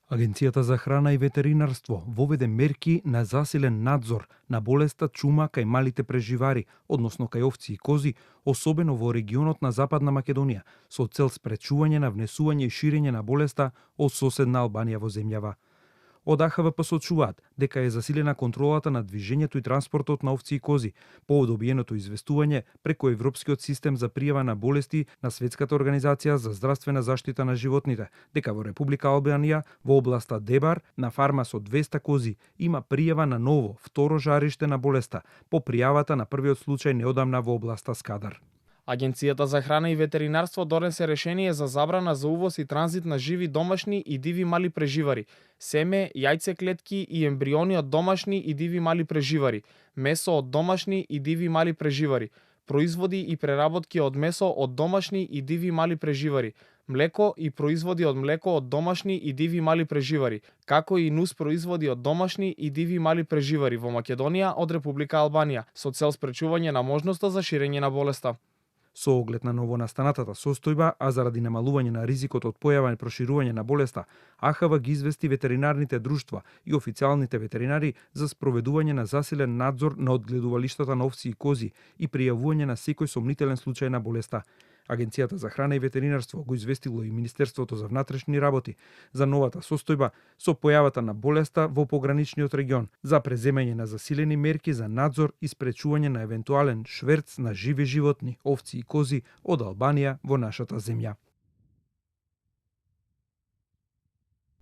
Агенцијата за храна и ветеринарство воведе мерки на засилен надзор на болеста чума кај малите преживари, односно кај овци и кози, особено во регионот на Западна Македонија, со цел спречување на внесување и ширење на болеста од соседна Албанија во земјава. Од АХВП сочуваат дека е засилена контролата на движењето и транспортот на овци и кози, по добиеното известување преку Европскиот систем за пријава на болести на Светската организација за здравствена заштита на животните, дека во Република Албанија, во областа Дебар, на фарма со 200 кози, има пријава на ново, второ жариште на болеста, по пријавата на првиот случај неодамна во областа Скадар. Агенцијата за храна и ветеринарство донесе решение за забрана за увоз и транзит на живи домашни и диви мали преживари, семе, јајцеклетки и ембриони од домашни и диви мали преживари, месо од домашни и диви мали преживари, производи и преработки од месо од домашни и диви мали преживари, млеко и производи од млеко од домашни и диви мали преживари, како и нус производи од домашни и диви мали преживари во Македонија од Република Албанија, со цел спречување на можноста за ширење на болеста. Со оглед на новонастанатата состојба, а заради намалување на ризикот од појава и проширување на болеста, АХВ ги извести ветеринарните друштва и официјалните ветеринари за спроведување на засилен надзор на одгледувалиштата на овци и кози и пријавување на секој сомнителен случај на болеста. Агенцијата за храна и ветеринарство го известило и Министерството за внатрешни работи за новата состојба со појавата на болеста во пограничниот регион, за преземање на засилени мерки за надзор и спречување на евентуален шверц на живи животни, овци и кози од Албанија во нашата земја.